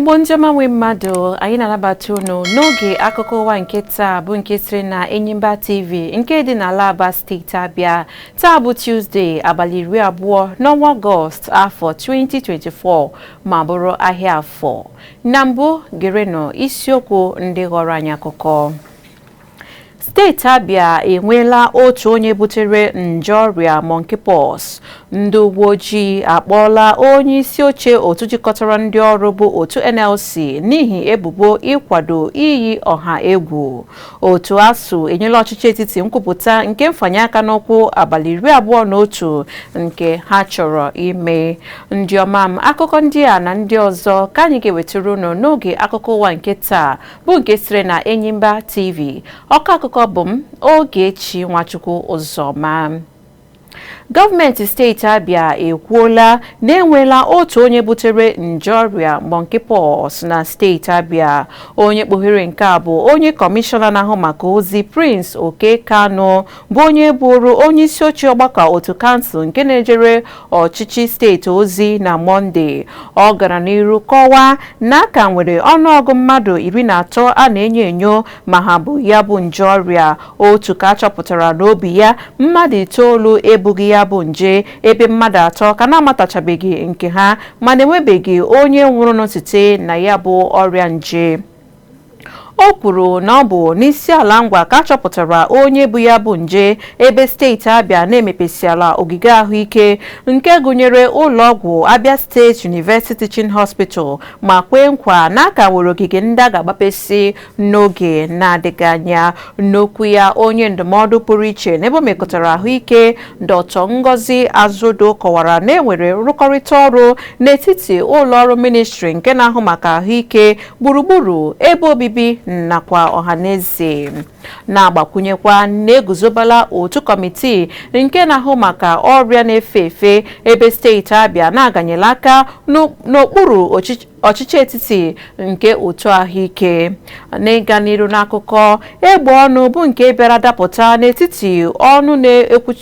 Igbo ndị ọma nwe mmadụ, anyị na-anabata unu n'oge akụkọ ụwa nke taa, bụ nke siri na Enyimba TV nke dị n'ala Aba, steeti Abịa. Taa bụ Tuzdee, abalị 20 n'ọnwa Ọgọst, afọ 2024, ma bụrụ ahịa Afọ. Na mbụ, gerenụ isiokwu ndị ghọrọ anyị akụkọ. Steeti Abịa enweela otu onye butere nje ọrịa monkeypox. Ndị uwe ojii akpọọla onye isi oche otu jikọtara ndị ọrụ bụ otu NLC n'ihi ebubo ịkwado iyi ọha egwu. Otu ASUU enyela ọchịchị etiti nkwupụta nke mfanye aka n'ụkwụ abalị 21 nke ha chọrọ ime. Ndị ọma m, akụkọ ndị a na ndị ọzọ ka anyị ga-ewetara unu n'oge akụkọ ụwa nke taa, bụ nke siri na Enyimba TV. Ọkọ akụkọ bụ m, Ogechi Nwachukwu Ụzọma. Gọọmenti steeti Abịa ekwuola na enweela otu onye butere nje ọrịa monkeypox na steeti Abịa. Onye kpughere nke a bụ onye kọmishọna na-ahụ maka ozi, Prince Oke Kanu, bụ onye bụrụ onye isi oche ọgbakọ otu kansụl nke na-ejere ọchịchị steeti ozi na Mọnde. Ọ gara n'iru kọwaa na a ka nwere ọnụọgụ mmadụ 13 a na-enyo enyo ma ha bụ ya bụ nje ọrịa. Otu ka a chọpụtara n'obi ya, mmadụ itoolu ebughị ya bụ nje, ebe mmadụ atọ ka na-amatachabeghị nke ha, mana enwebeghị onye nwụrụ site na ya bụ ọrịa nje. O kwuru na ọ bụ n'isi ala Ngwa ka a chọpụtara onye bụ ya bụ nje, ebe steeti Abịa na-emepesiala ogige ahụike nke gụnyere ụlọọgwụ Abia State University Teaching Hospital, ma kwee nkwa na a ka nwere ogige ndị a ga-agbapesi n'oge na-adịghị anya. N'okwu ya, onye ndụmọdụ pụrụ iche n'ebe o mekọtara ahụike, Dr. Ngozi Azodo, kọwara na enwere nrụkọrịta ọrụ n'etiti ụlọọrụ ministri nke na-ahụ maka ahụike, gburugburu ebe obibi nakwa ọhaneze, na-agbakwunyekwa na-eguzobala otu kọmitii nke na-ahụ maka ọrịa na-efe efe, ebe steeti Abịa na-aganyela aka n'okpuru ọchịchị etiti nke otu ahụike. N'ịga n'iru n'akụkọ, egbe ọnụ bụ nke bịara dapụta n'etiti ọnụ na-ekwu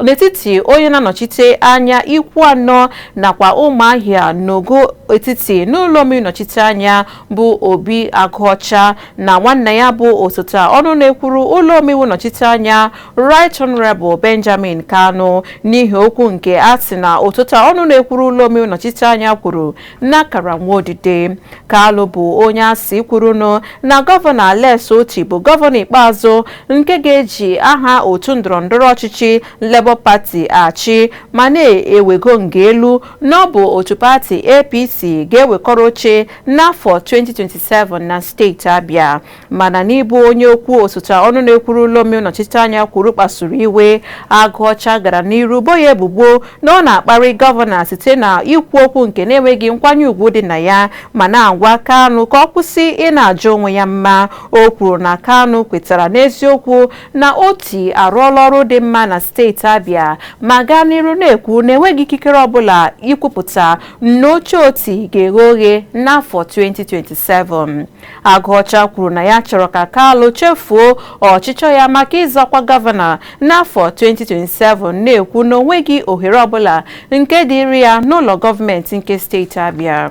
n'etiti onye na-anọchite anya ikwu anọ nakwa Ụmụahịa n'ogo etiti n'ụlọ omeiwu nnọchite anya, bụ Obi Agụọcha, na nwanne ya bụ osote ọnụ na-ekwuru ụlọ omeiwu nnọchite anya, Right Honorable Benjamin Kanu, n'ihi okwu nke a sị na osote ọnụ na-ekwuru ụlọ omeiwu nnọchite anya kwuru n'akara nwaodide. Kalụ bụ onye asị kwurunụ na Gọvanọ Alex Otti bụ gọvanọ ikpeazụ nke ga-eji aha otu ndọrọndọrọ ọchịchị Labour Party achị, ma na-ewego nga elu na ọ bụ otu pati APC ga-ewekọrọ oche n'afọ 2027 na steeti Abịa. Mana n'ịbụ onye okwu osote ọnụ na-ekwuru ụlọ omeiwu nnọchite anya kwuru kpasuru iwe, Agụọcha gara n'iru bo ya ebubo na ọ na-akparị gọvanọ site na ikwu okwu nke na-enweghị nkwanye ùgwù dị na ya, ma na-agwa Kanụ ka ọ kwụsị ị na-ajụ onwe ya mma. O kwuru na Kanụ kwetara n'eziokwu na Otti arụọla ọrụ dị mma na steeti Abịa, ma gaa n'iru na-ekwu na enweghị ikikere ọbụla ikwupụta n'oche Otti ga-eghe oghe n'afọ 2027. Agụọcha kwuru na ya chọrọ ka Kalụ chefuo ọchịchọ ya maka ịzọkwa gọvanọ n'afọ 2027, na-ekwu na onweghị ohere ọbụla nke dịrị ya n'ụlọ gọọmenti nke steeti Abịa.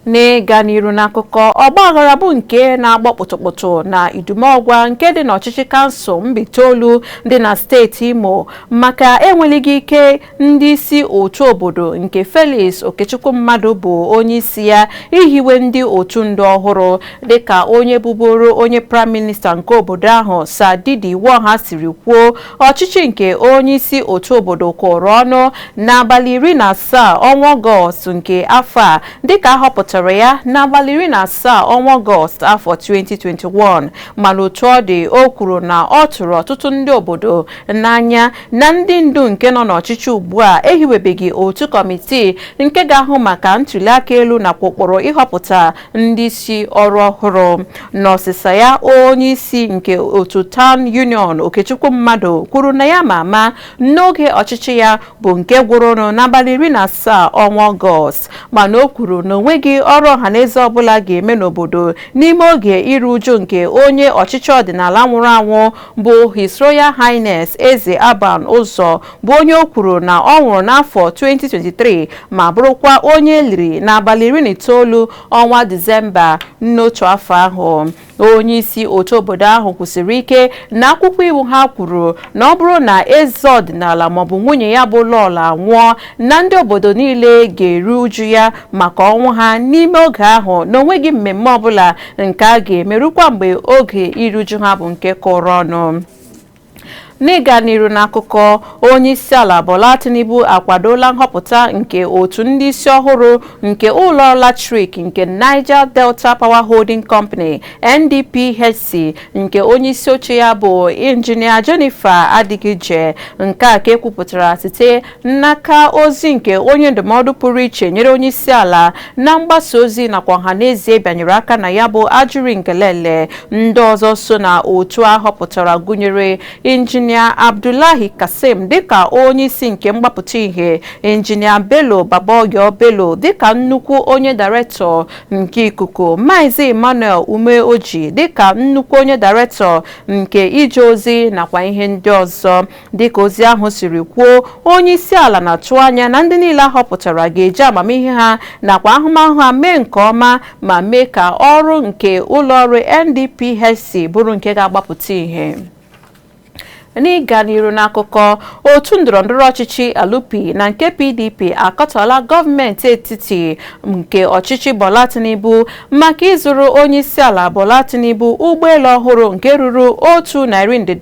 N'ịga n'iru n'akụkọ, ọgbaghara bụ nke na-agba kpụtụkpụtụ na Idumọgwa nke dị n'ọchịchị kansụl Mbaitoli dị na steeti Imo maka enwelighị ike ndị isi otu obodo nke Felix Okechukwu mmadụ bụ onye isi ya ihiwe ndị otu ndu ọhụrụ. Dịka onye bụboro onye prime minister nke obodo ahụ, Sir Didi Iwuọha, siri kwuo, ọchịchị nke onye isi otu obodo kwụrụ ọnụ n'abalị 17 ọnwa Ọgọst nke afọ a, dịka a họpụtara ya n'abalị 17 ọnwa Ọgọst afọ 2021. Mana otu ọ dị, o kwuru na ọ tụrụ ọtụtụ ndị obodo n'anya na ndị ndu nke nọ n'ọchịchị ugbu a ehiwebeghị otu kọmitii nke ga-ahụ maka ntụliaka elu nakwa ụkpụrụ ịhọpụta ndị isi ọrụ ọhụrụ. N'ọsịsa ya, onye isi nke otu Town Union, Okechukwu Mmadụ, kwuru na ya ma ama n'oge ọchịchị ya bụ nke gwụrụnụ n'abalị 17 ọnwa Ọgọst, mana o kwuru na onweghị enweghị ọrụ ọhaneze ọbụla ga-eme n'obodo n'ime oge iru uju nke onye ọchịchị ọdịnala nwụrụ anwụ bụ His Royal Highness Eze Aban Ụzọ, bụ onye o kwuru na ọ nwụrụ n'afọ 2023 ma bụrụkwa onye eliri n'abalị 19 ọnwa Disemba n'otu afọ ahụ. Onye isi otu obodo ahụ kwusiri ike na akwụkwọ iwu ha kwuru na ọ bụrụ na eze ọdịnala maọbụ nwunye ya bụ lọlọ nwụọ, na ndị obodo niile ga-eru uju ya maka ọnwụ ha n'ime oge ahụ, na onweghị mmemme ọbụla nke a ga-emerukwa mgbe oge iru uju ha bụ nke kụrụ ọnụ. N'ịga n'iru n'akụkọ, onye isi ala Bola Tinubu akwadola nhọpụta nke otu ndị isi ọhụrụ nke ụlọ latrik nke Niger Delta Power Holding Company, NDPHC, nke onye isi oche ya bụ Injinia Jennifer Adigije. Nke a ka ekwupụtara site n'aka ozi nke onye ndụmọdụ pụrụ iche nyere onye isi ala na mgbasa ozi nakwa ọhaneze bịanyere aka na ya, bụ Ajuri Ngelale. Ndị ọzọ so na otu a họpụtara gụnyere Injinia Abdullahi Kasim dịka onye isi nke mgbapụta ihe, Injinia Bello Baboyo Bello dịka nnukwu onye dairektọ nke ikuku, Maazị Emmanuel Umeoji dịka nnukwu onye dairektọ nke ije ozi, nakwa ihe ndị ọzọ. Dịka ozi ahụ siri kwuo, onye isi ala na-atụ anya na ndị niile ahọpụtara ga-eji amamihe ha nakwa ahụmahụ ha mee nke ọma ma mee ka ọrụ nke ụlọọrụ NDPHC bụrụ nke ga-agbapụta ihe. N'ịga n'iru n'akụkọ, otu ndọrọndọrọ ọchịchị LP na nke PDP akatọla gọọmenti etiti nke ọchịchị Bola Tinubu maka ịzụrụ onye isi ala Bola Tinubu ụgbọelu ọhụrụ nke ruru $100 nde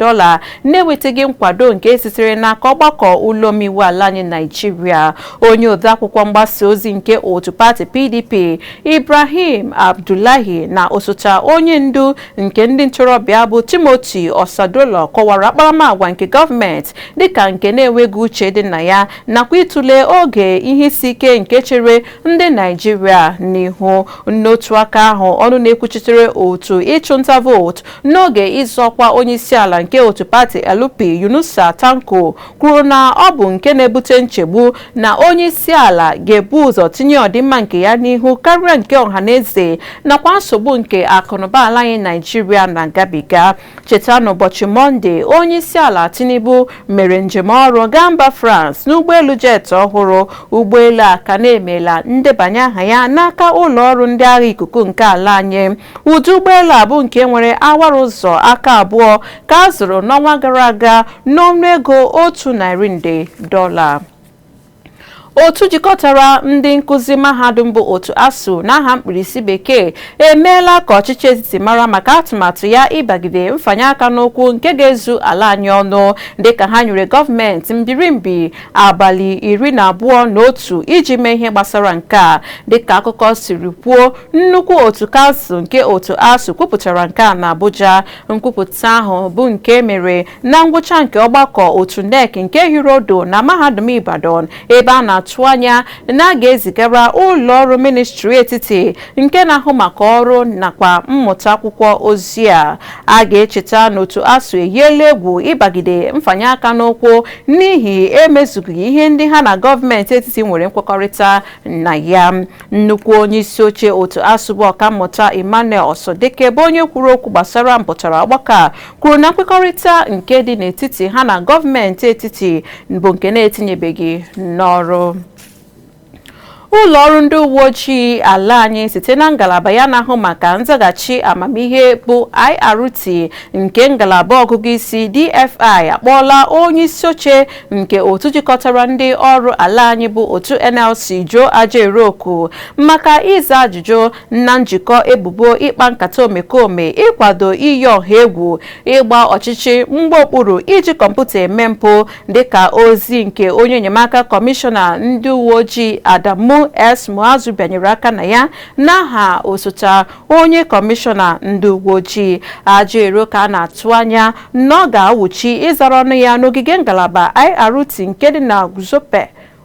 na-enwetaghị nkwado nke sitere n'aka ọgbakọ ụlọ omeiwu ala anyị Naijiria. Onye odeakwụkwọ mgbasa ozi nke otu pati PDP, Ibrahim Abdullahi, na osote onye ndu nke ndị ntorobịa bụ Timothy Osadolo kọwara akparamagwa nke gọọmenti dịka nke na-enweghị uche dị na ya, nakwa ịtụle oge ihe isi ike nke chere ndị Naijiria n'ihu. N'otu aka ahụ, ọnụ na-ekwuchitere otu ịchụnta vootu n'oge ịzọ ọkwa onyeisiala nke otu pati LP, Yunusa Tanko, kwuru na ọ bụ nke na-ebute nchegbu na onyeisiala ga-ebu ụzọ tinye ọdịmma nke ya n'ihu karịa nke ọhaneze nakwa nsogbu nke akụnụba ala anyị Naijiria na-agabiga. Cheta, n'ụbọchị Mọnde, onyeisi ala Tinubu mere njem ọrụ gaa mba France n'ụgbọelu jet ọhụrụ. Ụgbọelu a ka na-emela ndebanye aha ya n'aka ụlọ ọrụ ndị agha ikuku nke ala anyị. Ụdị ụgbọelu a bụ nke nwere awara ụzọ aka abụọ ka a zụrụ n'ọnwa gara aga n'ọnụego $100 nde. Otu jikọtara ndị nkụzi mahadum bụ otu ASUU n'aha mkpirisi bekee emeela ka ọchịchị etiti mara maka atụmatụ ya ịbagide mfanye aka n'ụkwụ nke ga-ezu ala anyị ọnụ, dịka ha nyere gọọmenti mbirimbi abalị 21 iji mee ihe gbasara nke a. Dịka akụkọ siri kwuo, nnukwu otu kansụl nke otu ASUU kwupụtara nke a na Abuja. Nkwupụta ahụ bụ nke mere na ngwụcha nke ọgbakọ otu NEC nke hiri odo na mahadum Ibadan, ebe a na-atụ anya na a ga-ezigara ụlọ ọrụ ministri etiti nke na-ahụ maka ọrụ nakwa mmụta akwụkwọ ozi a. A ga-echeta n'otu ASUU eyiela egwu ịbagide mfanye aka n'ụkwụ n'ihi emezughị ihe ndị ha na gọọmenti etiti nwere nkwekọrịta na ya. Nnukwu onye isi oche otu ASUU bụ Ọkammụta Emmanuel Osodeke, bụ onye kwuru okwu gbasara mpụtara ọgbakọ a, kwuru na nkwekọrịta nke dị n'etiti ha na gọọmenti etiti bụ nke na-etinyebeghị n'ọrụ. Ụlọ ọrụ ndị uwe ojii ala anyị, site na ngalaba ya na-ahụ maka nzaghachi amamihe bụ IRT nke ngalaba ọgụgụ isi DFI, akpọọla onye isi oche nke otu jikọtara ndị ọrụ ala anyị bụ otu NLC, Joe Ajaero, oku maka ịza ajụjụ na njikọ ebubo ịkpa nkata omekome, ịkwado iyi ọha egwu, ịgba ọchịchị mgba okpuru, iji kọmputa eme mpụ, dịka ozi nke onye enyemaka kọmishọna ndị uwe ojii Adamu S. Muazu bịanyere aka na ya n'aha osote onye kọmishọna ndị uwe ojii. Ajaero ka a na-atụ anya na ọ ga-awụchi ịzara ọnụ ya n'ogige ngalaba IRT nke dị na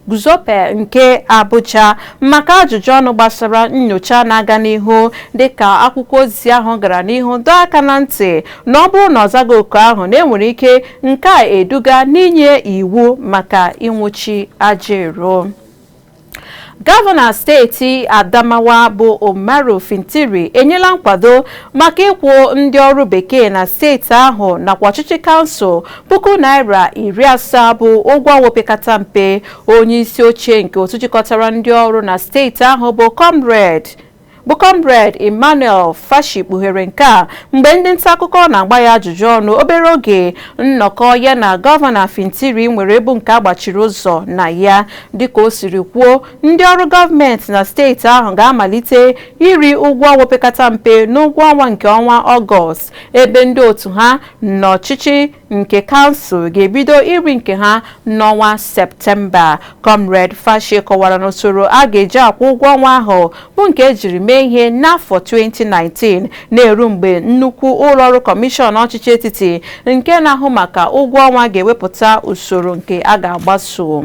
Guzape nke Abuja maka ajụjụ ọnụ gbasara nyocha na-aga n'ihu, dịka akwụkwọ ozi ahụ gara n'ihu dọọ aka na ntị na ọ bụrụ na ọ zaghị oku ahụ, na enwere ike nke a eduga n'inye iwu maka ịnwụchi Ajaero. Gọvanọ steeti Adamawa bụ Umaru Fintiri enyela nkwado maka ịkwụ ndị ọrụ bekee na steeti ahụ nakwa ọchịchị kansụl ₦70,000 bụ ụgwọ ọnwa opekata mpe. Onye isi oche nke otu jikọtara ndị ọrụ na steeti ahụ bụ Comrade Emmanuel Fashi kpughere nke a mgbe ndị nta akụkọ na-agba ya ajụjụ ọnụ obere oge nnọkọ ya na Gọvanọ Fintiri nwere ebu nke agbachiri ụzọ na ya. Dịka o siri kwuo, ndị ọrụ gọọmenti na steeti ahụ ga-amalite iri ụgwọ ọnwa opekata mpe n'ụgwọ ọnwa nke ọnwa Ọgọst, ebe ndị otu ha n'ọchịchị nke kansụl ga-ebido iri nke ha n'ọnwa Septemba. Comrade Fashi kọwara na usoro a ga-eji akwụ ụgwọ ọnwa ahụ bụ nke ejiri mee ihe n'afọ 2019, na-eru mgbe nnukwu ụlọọrụ kọmishọn ọchịchị etiti nke na-ahụ maka ụgwọ ọnwa ga-ewepụta usoro nke a ga-agbaso.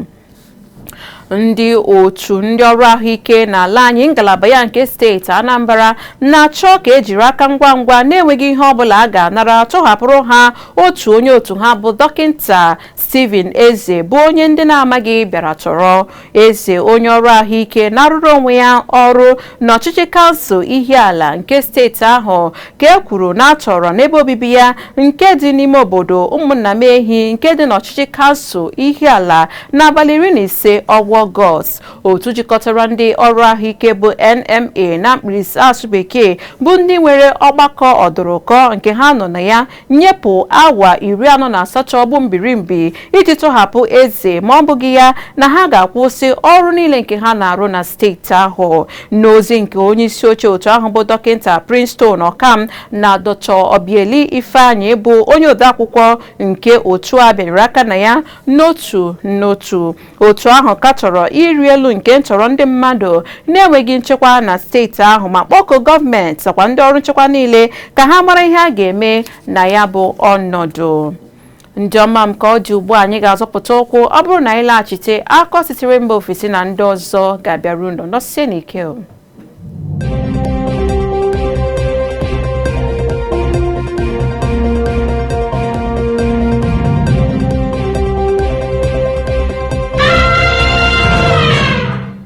Ndị otu ndị ọrụ ahụike n'ala anyị ngalaba ya nke steeti Anambra na-achọ ka ejiri aka ngwa ngwa na-enweghị ihe ọbụla a ga-anara tọhapụrụ ha otu onye otu ha bụ Dọkịta Stephen Eze, bụ onye ndị na-amaghị bịara tọrọ. Eze, onye ọrụ ahụike na-arụrụ onwe ya ọrụ n'ọchịchị kansụl Ihiala nke steeti ahụ, ka e kwuru na atọrọ n'ebe obibi ya nke dị n'ime obodo Ụmụnnamehi nke dị n'ọchịchị kansụl Ihiala n'abalị 15 ọnwa Ọgọst. Otu jikọtara ndị ọrụ ahụike bụ NMA na mkpirisi asụ bekee bụ ndị nwere ọgbakọ ọdụrụkọ nke ha nọ na ya nyepụ awa 48 bụ mbirimbi iji tọhapụ Eze, ma ọ bụghị ya na ha ga-akwụsị ọrụ niile nke ha na-arụ na steeti ahụ. N'ozi nke onye isi oche otu ahụ bụ Dọkịta Princeton Ọkam na Dr. Obieli Ifeanyị bụ onye odeakwụkwọ nke otu a bịanyere aka na ya n'otu n'otu, otu ahụ katọrọ ịrị elu nke ntọrọ ndị mmadụ na-enweghị nchekwa na steeti ahụ ma kpọkuo gọọmenti nakwa ndị ọrụ nchekwa niile ka ha mara ihe a ga-eme na ya bụ ọnọdụ. Ndị ọma m, ka ọ dị ugbu a anyị ga-azọpụta ụkwụ. Ọ bụrụ na anyị laghachite, akọ sitere mba ofesi na ndị ọzọ ga-abịaru ụlọ. Nọsie n'ike o.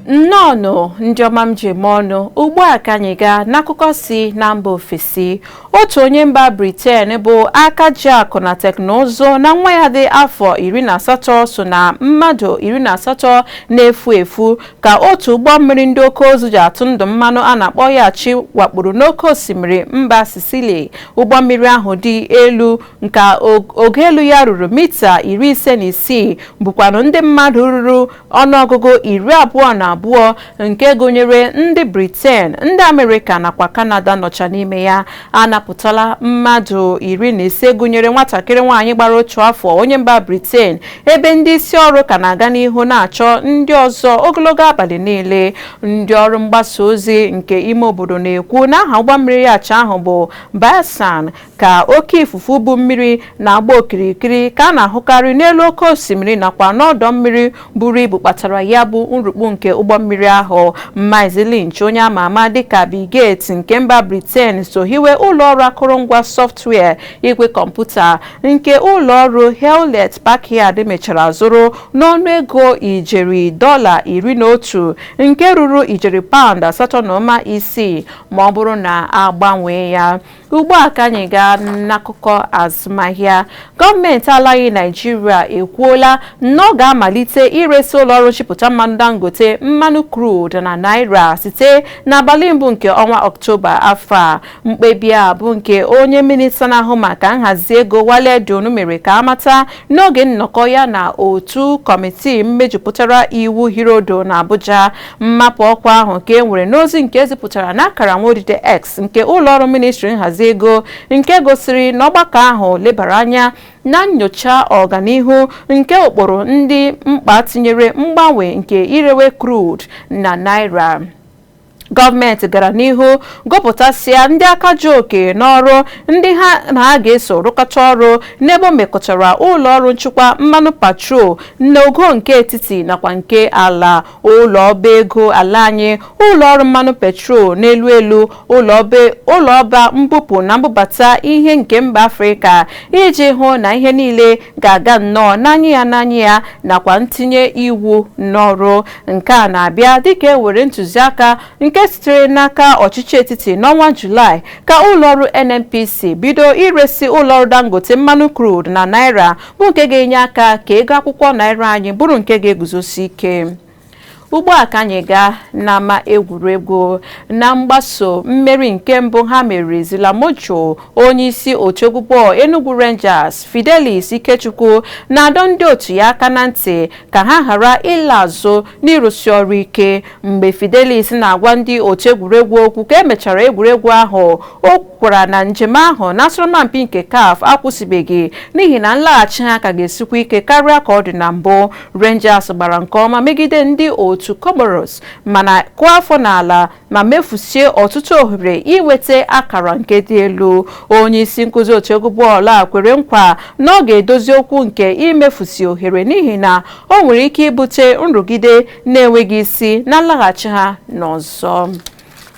Nnọọnụ ndị ọma m ji eme ọnụ. Ugbu a ka anyị gaa n'akụkọ si na mba ofesi. Otu onye mba Britain bụ aka ji akụ na teknụzụ na nwa ya dị afọ 18 so na mmadụ 18 na-efu efu ka otu ụgbọ mmiri ndị oke ozu ji atụ ndụ mmanụ a na-akpọ yachi wakporo n'oké osimiri mba Sicily. Ụgbọ mmiri ahụ dị elu nke ogo elu ya ruru mita 56 bụkwanụ ndị mmadụ ruru ọnụọgụgụ 22 nke gụnyere ndị Britain, ndị Amerịka nakwa Kanada nọcha n'ime ya. A napụtala mmadụ 15 gụnyere nwatakịrị nwaanyị gbara 1 afọ onye mba Britain, ebe ndị isi ọrụ ka na-aga n'ihu na-achọ ndị ọzọ ogologo abalị niile. Ndị ọrụ mgbasa ozi nke ime obodo na-ekwu na aha ụgbọ mmiri yachi ahụ bụ Basan, ka oke ifufu bụ mmiri na-agba okirikiri ka a na-ahụkarị n'elu oke osimiri nakwa n'ọdọ mmiri buru ibu kpatara ya bụ nrukpu nke ụgbọ mmiri ahụ. Maazị Lynch, onye ama ama dịka Bill Gates nke mba Britain, so hiwe ụlọọrụ akụrụngwa sọftụwia igwe kọmputa nke ụlọọrụ Hewlett Packard mechara zụrụ n'ọnụego ijeri $11 nke ruru ijeri £8.6 ma ọ bụrụ na agbanwee ya. Ugbu a ka anyị gaa n'akụkọ azụmahịa. Gọọmenti alaghị Naijiria ekwuola na ọ ga-amalite iresi ụlọọrụ nchịpụta mmanụ Dangote mmanụ crude na naira site n'abalị mbụ nke ọnwa Ọktoba afọ a. Mkpebi a bụ nke onye minista na-ahụ maka nhazi ego Wale Edun mere ka amata n'oge nnọkọ ya na otu kọmitii mmejupụtara iwu Hirodo na Abuja. Mmapụ ọkwa ahụ ka e nwere n'ozi nke ezipụtara n'akara nwaodide X nke ụlọọrụ ministri nhazi ego, nke gosiri na ọgbakọ ahụ lebara anya na nyocha ọganihu nke ụkpụrụ ndị mkpa tinyere mgbanwe nke irewe crude na naira. Gọọmenti gara n'ihu gụpụtasịa ndị aka ji oke n'ọrụ ndị ha na ha ga-eso rụkọta ọrụ n'ebe o mekọtara ụlọ ọrụ nchịkwa mmanụ patrol n'ogo nke etiti nakwa nke ala, ụlọ ọba ego ala anyị, ụlọ ọrụ mmanụ petrol n'elu elu, ụlọ ọba mbupụ na mbubata ihe nke mba Afrịka, iji hụ na ihe niile ga-aga nnọọ n'anya ya nakwa ntinye iwu n'ọrụ. Nke a na-abịa dịka e were ntụziaka nke sitere n'aka ọchịchị etiti n'ọnwa Julaị ka ụlọọrụ NNPC bido iresi ụlọọrụ Dangote mmanụ crude na naira, bụ nke ga-enye aka ka ego akwụkwọ naira anyị bụrụ nke ga-eguzosi ike. Ugbu a ka anyị gaa n'ama egwuregwu. Na mgbaso mmeri nke mbụ ha meriri Zilamocho, onye isi otu egwu bọọlụ Enugu Rangers, Fidelis Ikechukwu, na-adọ ndị otu ya aka na ntị ka ha ghara ịla azụ n'ịrụsi ọrụ ike. Mgbe Fidelis na-agwa ndị otu egwuregwu okwu ka emechara egwuregwu ahụ, o kwukwara na njem ahụ na asọmpi nke CAF akwụsịbeghị, n'ihi na nlaghachi ha ka ga-esikwa ike karịa ka ọ dị na mbụ. Rangers gbara nke ọma megide ndị otu Comoros, mana kụọ afọ n'ala ma mefusie ọtụtụ ohere inweta akara nke dị elu. Onye isi nkụzi otu egwu bọọlụ a kwere nkwa na ọ ga-edozi okwu nke imefusi ohere, n'ihi na o nwere ike ibute nrụgide na-enweghị isi na nlaghachi ha n'ọzọ.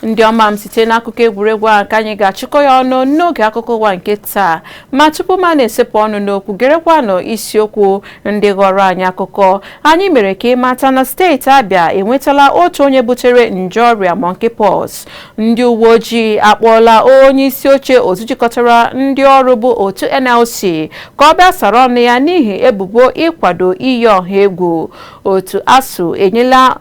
Ndị ọma m, site n'akụkọ egwuregwu a ka anyị ga-achịkọ ya ọnụ n'oge akụkọ ụwa nke taa. Ma tupu m na-esepụ ọnụ n'okwu, gerekwanụ isiokwu ndị ghọrọ anyị akụkọ. Anyị mere ka ịmata na steeti Abịa enwetala otu onye butere nje ọrịa monkeypox. Ndị uwe ojii akpọọla onye isi oche otu jikọtara ndị ọrụ bụ otu NLC ka ọ bịa sara ọnụ ya n'ihi ebubo ịkwado iyi ọha egwu. Otu ASUU enyela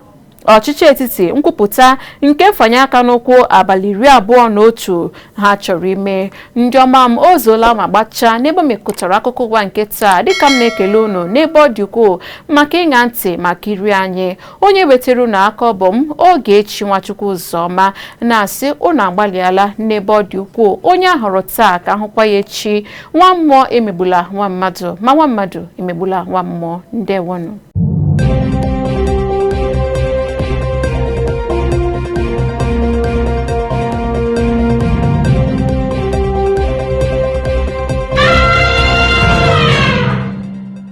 ọchịchị etiti nkwupụta nke mfanye aka n'ụkwụ abalị 21 ha chọrọ ime. Ndị ọma m, o zuola ma gbachaa n'ebe o mekọtara akụkọ ụwa nke taa. Dịka m na-ekele unu n'ebe ọ dị ukwuu maka ịṅa ntị maka iri anyị, onye wetara unu aka ọ bụ m, Ogechi Nwachukwu Ụzọma, na-asị unu agbalịala n'ebe ọ dị ukwuu. Onye ahụrụ taa ka ahụkwa ya echi. Nwa mmụọ emegbula nwa mmadụ, ma nwa mmadụ emegbula nwa mmụọ. Ndewonụ.